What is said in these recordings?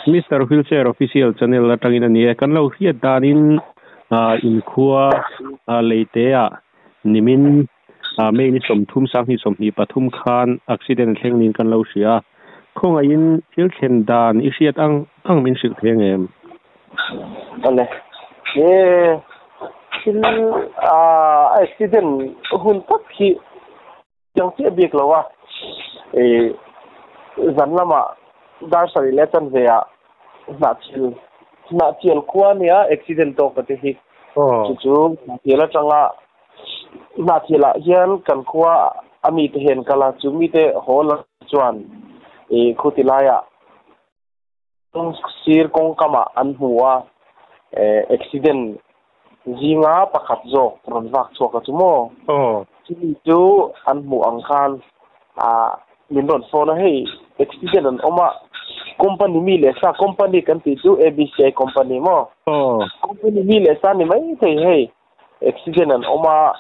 Mister Wheelchair Official Channel atangin a ni e. Kan lo hriat danin inkhua Leite-ah nimin May ni 30 2023 khan accident thleng niin kan lo hria a. Khawngaihin thil thlen dan i hriat ang ang min hrilh thei ang em? Awle. He thil accident hun tak hi Chiang chiah bik lo a, ih zan lamah dar sarih leh chanve ah Hnahchil, Hnahchial khua ania accident tawk a te hi. Chu chu Hnahchial atanga Hnahchial ah hian kan khua a mite hian kal a, chu mite haw lam chuan ih khuti laiah Sir kawngkamah an hmu a, accident zinga pakhat zawk rawn vak chhuak a chu maw? Chumi chu an hmuh ang khan min rawn phone a, hei accident an awm a, company mi leh sa, company kan tih chu ABCI company maw? Company mi leh sa ni mai thei hei accident an awm a,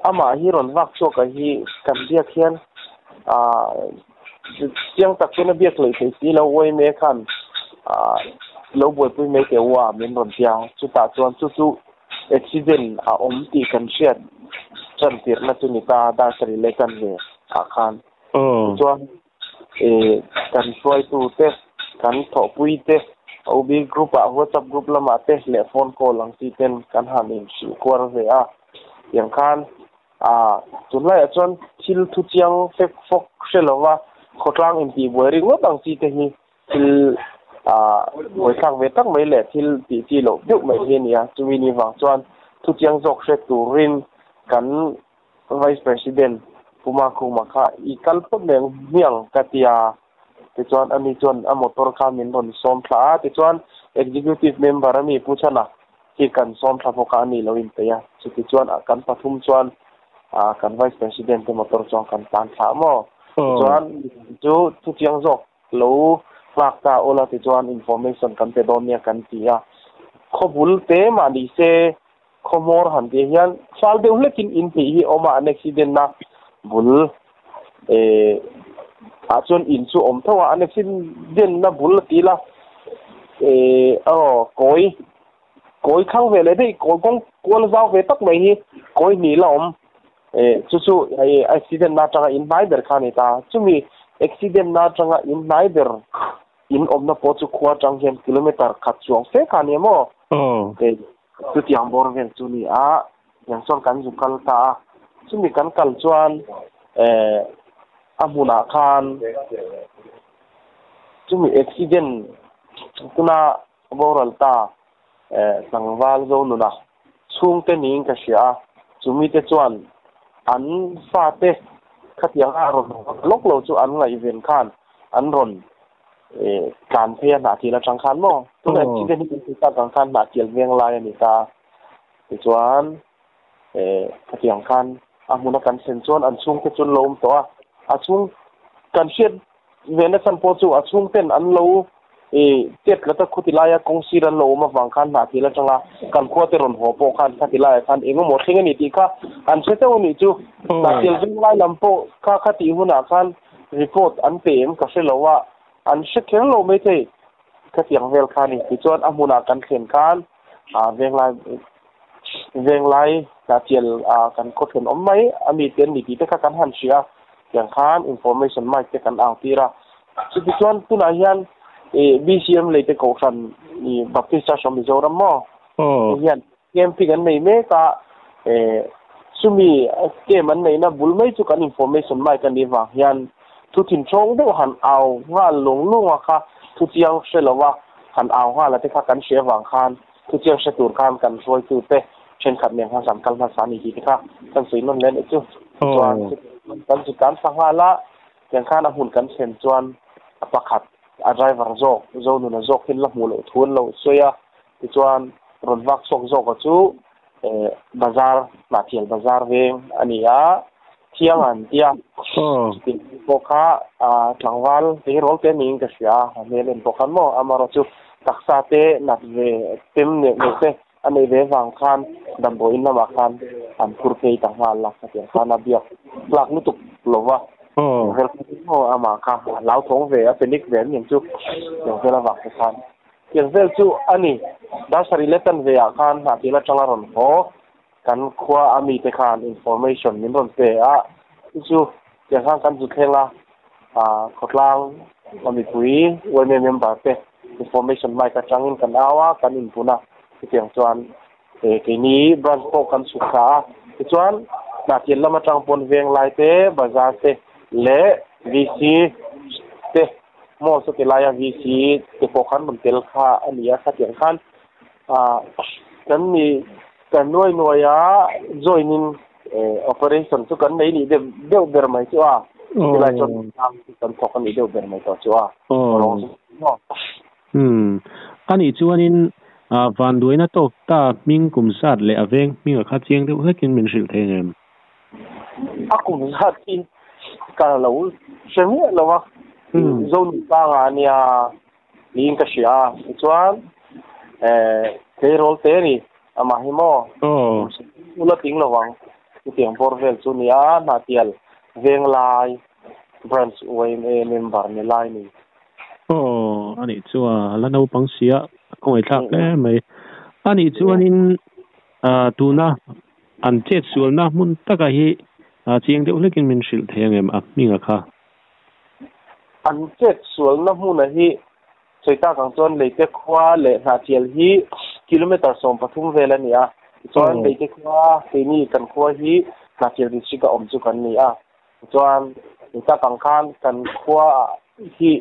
amah hi rawn vak chhuak a hi kan biak hian chiang tak chuan a biak leh thei si lo uaime khan lo buaipui mai teh u a min rawn tia, chutah chuan chu chu accident a awm tih kan hriat tan tirhna chu ni ta dar sarih leh chanve ah khan tichuan Kan hruaitute, kan thawhpuite, OB group ah WhatsApp group lamah te leh phone call ang chi ten kan han inhrilh kuar ve a. Tiang khan tunlaiah chuan thil thu chiang fek fawk hre lova khawtlang intihbuai ringawt ang chi te hi thil buaithlak ve tak mai leh thil tih chi loh deuh mai hi a ni a. Chumi ni vang chuan thu chiang zawk hre turin kan Vice President Puma Khuma kha i kal phawt mai ang hmiang ka ti a, tichuan ani chuan a motor kha min rawn sawm thla a, tichuan Executive Member ami Pu Chhana hi kan sawm thla bawk a, ani lo inpeih a, chutichuan kan pathum chuan kan Vice President te motor chuan kan tlan thla a maw? Tichuan chu thuchiang zawk lo nghak ta ula tichuan information kan pe dawn nia kan ti a, khawbul te mah ni se Khawhmawr han tih hian fal deuh hlekin in hnih hi awm a, an accident na bul eh ah chuan in chu awm tho a, an accident na bul a ti la eh aw kawi kawi thlang ve leh daih kawi kawng kual zau ve tak mai hi kawi hnih la awm eh chu chu hei accident na atanga in hnai ber kha a ni ta, chumi accident na atanga in hnai ber in awmna pawh chu khua atang hian kilometer khat chuang fe kha a ni maw? Eh. Chutiang bawr vel chu ni a, tiang chuan kan zu kal ta a, chumi kan kal chuan eh a hmunah khan chumi accident tuna boral ta eh tlangval Zonuna chhungte niin ka hria a, chumi te chuan an fate khatiang a rawn lawk lo chu an ngaihven khan an rawn tlan phei a hnahtial atang khan maw tunah accident hi kan hmu tak ang khan hnahtial veng lai a ni ta tichuan khatiang khan a hmuna kan thlen chuan an chhungte chu an lo awm tawh a a chhung kan hriat ve na chhan pawh chu a chhungten an lo chet tlat a khuti laia kawng sir an lo awm avang khan hnahtial atanga kan khua te rawn haw pawh khan khati laiah khan eng emaw thleng a ni tih kha an hre chauh a nih chu hnahtial veng lai lam pawh kha khatih hunah khan Report an pe em ka hre lo a, an hre kher lo maithei. Khatiang vel kha a ni. Tichuan a hmunah kan thlen khan Venglai Venglai Hnahtial kan khaw thlen awm mai a mi te an ni tih te kha kan han hria a, tiang khan information mic te kan ang tir a. Chutichuan tunah hian BCM Leite Kohhran Baptist Church of Mizoram maw hian Camping an nei mek a, chumi camp an neihna bul mai chu kan information mic a nih vang hian thu thinthawng deuh han au nghal lung lung a kha thu chiang hre lo a, han au nghal a te kha kan hria vang khan thu chiang hre tur khan kan hruaitu te thenkhat nen khan kan kal hmasa a ni tih te kha kan sawi nawn leh a nih chu. Chuan kan chu tlan thla nghal a, tiang khan a hmun kan thlen chuan a pakhat a driver zawk Zonuna zawk hian la hmuh loh thu an lo sawi a. Tichuan rawn vak chhuak zawka chu bazar Hnahthial bazar veng a ni a, thiang an ti a. Chutih pawh kha tlangval tleirawl te niin ka hria a, a hmel en pawh khan maw amaherawh chu taksa te nat ve tem neuh neuh te a neih ve vang khan damdawiin lamah khan an phur phei ta nghal a, khatiang khan a biak tlak lutuk lo va. Vel mo ama kha lau thong ve a panic ve an chu tiang vel awang te khan tiang vel chu ani dar sari le tan ve ah khan hna tila tanga ron ho kan khua ami te khan information min ron pe a chu tiang khan kan zu thlenga a khotlang ami pui women member te information mai ka tangin kan awa kan in puna tiang chuan e ke ni branch po kan sukha ti chuan na tian lama tang pon veng lai te bazar te le VC te mo so ke laia VC te po khan mun tel kha ania kha tiang khan a kan ni kan nuai nuaya join in operation chu kan nei ni de deuh ber mai chu a lai chon kan thok ani deuh ber mai to chu a ani chuanin a van duaina tok ta ming kum sat le aveng ming a kha chiang deuh hlekin min hril thei ngem a kum sat in ka lo semi lo wa zone pa nga nia ling ka sia chuan payroll te ni ama hi mo ula ting lowang tiang bor vel chu nia na tial veng lai branch YMA member ni lai ni ani chua la no pang sia kong ai thak le mai ani chuanin tuna an chet sual na mun taka hi chiang deuh hlekin min hril thei angem a minga kha an chet sual na hmun a hi choita kang chuan leite khua le hna thial hi kilometer som pathum vel ani a chuan leite khua keini kan khua hi hna thial district a awm chu kan ni a chuan ta kang khan kan khua hi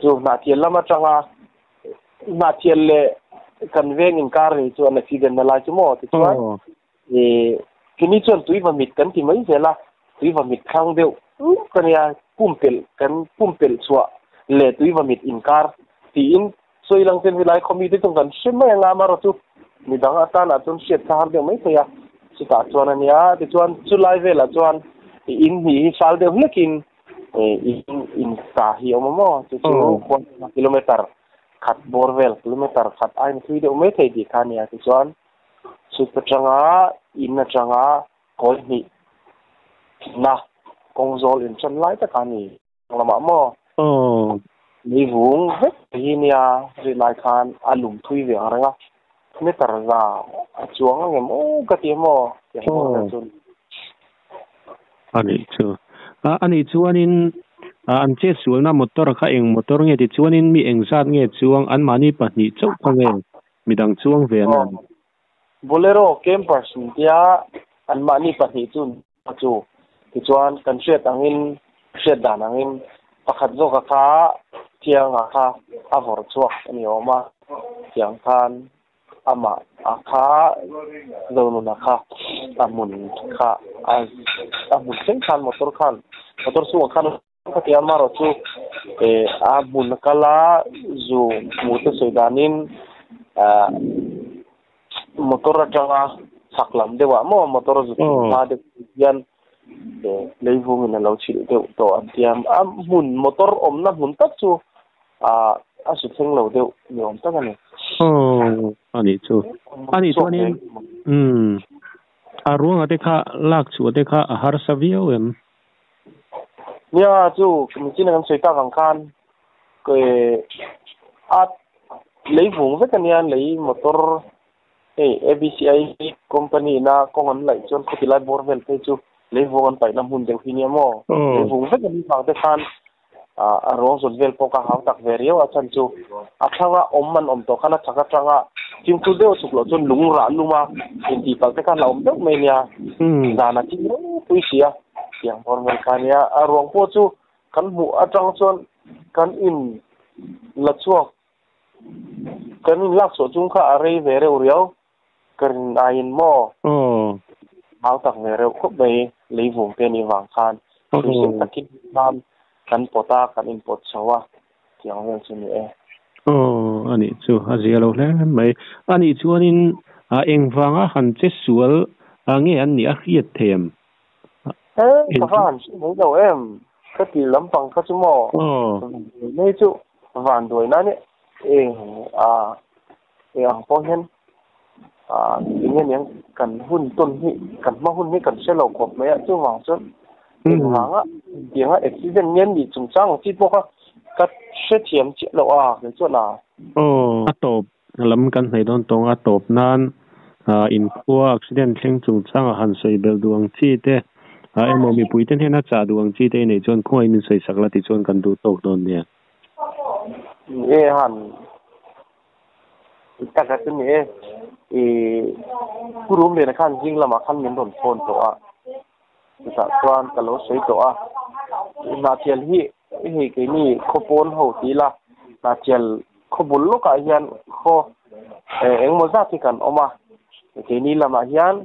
chu hna thial lama tanga hna thial le kan veng in kar ni chuan accident na lai chu mo ti chuan kini chuan tui va mit kan ti mai zela tui va mit khang deuh kania pumpel kan pumpel chua le tui va mit in kar ti in soilang ten vilai khomi te tung kan sema nga maro chu mi dang atan a chun shet thar deuh mai theia chuta chuan ania ti chuan chulai vela chuan in hi sal deuh hlekin in ta hi omomo chu chu kilometer khat borvel kilometer khat ain thui deuh mai thei ti khania ti chuan chu tanga in atanga koi ni na kongzol in chan lai ta kani lama mo ni vung vek hi nia ri lai khan alum thui ve ranga meter za chuang ngem o ka ti mo ani chu ani chuanin an che sual na motor kha eng motor nge ti chuanin mi eng zat nge chuang an mani pahnih chauh kha nge midang chuang ve an Bolero campers tia an mani pahnih chun chu ti chuan kan hriat angin hriat dan angin pakhat zawk kha thiang a kha a vawr chhuak ani awm a tiang khan ama a kha zonuna kha a hmun kha a hmun thleng khan motor khan motor chungah khan ka ti amarawh chu a hmun kala zu hmuh te sawi danin motor atanga chak lam deuhah maw motor zu hma deuh hian leivungin a lo chhilh deuh tawh an tiam a hmun motor awmna hmun tak chu a su thleng lo deuh ni awm tak ani ani chu ani chuanin a ruanga te kha lak chu te kha a har sa viau em nia chu mi chin kan sawi tak ang khan ke a leivung vek ania lei motor ABCI company na kong an laih chuan khawti lai bor vel phei chu leivung an paihna hmun deuh hi nia maw leivung vek ani vang te khan a ruang zawt vel pawh ka hau tak ve riau a chan chu a thlanga awm an awm tawh khan a chak atanga fimkhur deuh chuk loh chuan lung rah luma inti pal te khan la awm deuh mai nia zan a thi pui si a tiang bawr vel kha nia a ruang pawh chu kan hmuh atang chuan kan in la chhuak kan in lak chhuah chung kha a rei ve reuh riau karin ain maw hau tak ve reuh khawp mai leivung te ni wang khan takin kan pota kan in pot chawa tiang vel chu ni e ani chu a zia lo hle mai ani chuanin a engwanga han che sual nge an ni a hriat them ka van mai lo em ka ti lampang kha chu maw nei chu van duai na ni eng a eng pawh hian enge niang kan hun ton hi kan hma hun hi kan hre lo khawp mai a chu wang chuan Engvanga tianga accident nge nih chungchang ang chi pawh kha ka hrethiam chiah loh a kei chuan a. Aw, a tawp lam kan hnaih dawn tawng a tawp nan inkhua accident thleng chungchanga han sawi belh duh ang chi te emaw mipui te hnena chah duh ang chi te i neih chuan khawngaih min sawi sak la ti chuan kan duh tawk dawn nia. Ni e han taka chu ni e i pu rum lena khan zing lamah khan min rawn phone tawh a chutah chuan ka lo sawi tawh a hnahchial hi hei keini khaw pawn ho ti ila hnahchial khaw bul lawkah hian khaw engemaw zat hi kan awm a keini lamah hian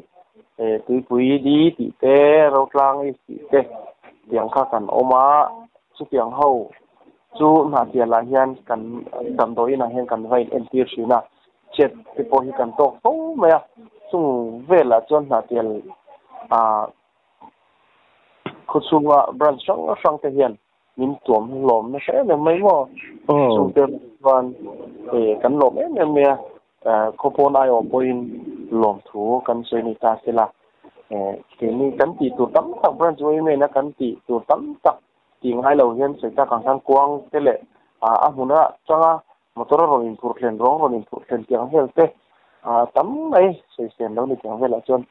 tuipui di tih te rotlang east tih te tiang kha kan awm a chutiang ho chu hnahchialah hian kan damdawi inah hian kan va in entir thin a chhiat te pawh hi kan tawk fo mai a chung velah chuan hnahchial ah khawchhunga branch hrang hrang te hian min tuam hlawm nasa em em mai maw chung te chuan kan lawm em em mai a khawpawn aiawh pawhin lawmthu kan sawi ni ta sela keini kan tih tur tam tak branch yma kan tih tur tam tak tih ngai lo hian sawi tak ang khan kuang te leh a hmuna tanga motor a rawn inphurh thlen rawng rawn inphurh thlen tih ang vel te tam mai sawisel lo ni tih ang velah chuan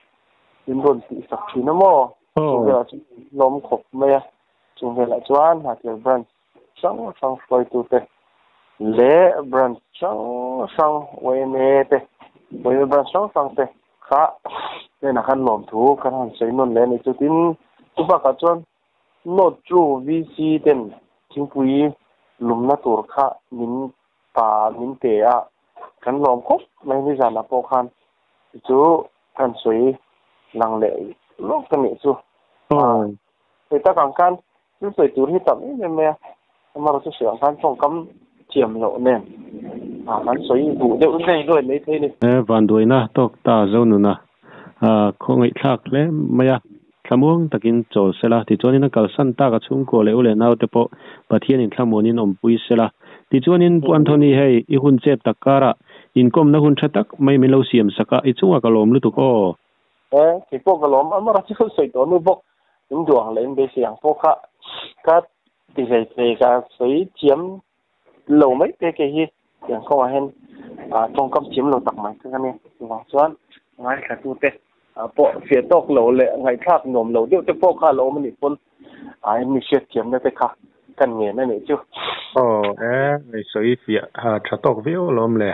min rawn tih sak thin a maw chung velah chuan lawm khawp mai a chung velah chuan Hnahthial branch hrang hrang hruaitu te leh branch hrang hrang yma te yma branch hrang hrang te kha hnenah khan lawmthu kan han sawi nawn leh a ni chutin chu bakah chuan Note chu VC ten thingpui lumna tur kha min pa min pe a, kan lawm khawp mai nizanah pawh khan chu kan sawi lang leh lawk ka nih chu. Hei tak ang khan thil sawi tur hi tam em em mai a, amaherawhchu sawi ang khan tawngkam thiam loh nen kan sawi duh deuh ngei nuai mai thei a ni. Vanduaina tawk ta Zonuna khawngaihthlak hle mai a. Thlamuang takin chawl sela, tichuanin a kalsan tak a chhungkaw leh u leh naute pawh Pathianin thlamuanin awmpui sela. Tichuanin Pu Anthony hei i hun chep tak karah inkawmna hun tha tak mai min lo siam sak a, i chungah ka lawm lutuk aw. E, kei pawh ka lawm a, mara chu sawi tawh nu bawk in duh ang leh in beisei ang pawh kha ka ti hlei thei ka sawi thiam lo mai te kei hi tiang kawngah hian tawngkam thiam lo tak mai kha ka ni. Chuvang chuan ngaithlatute pawh fiah tawk lo leh ngaihthlak nuam lo deuh te pawh kha a lo awm a nih pawn mi hriatthiamna te kha kan ngen a nih chu. Aw e, ngaihsawi fiah tha tawk viau alawm le.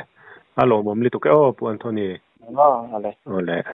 A lawmawm lutuk e aw Pu Anthony. Aw, ale. Awle.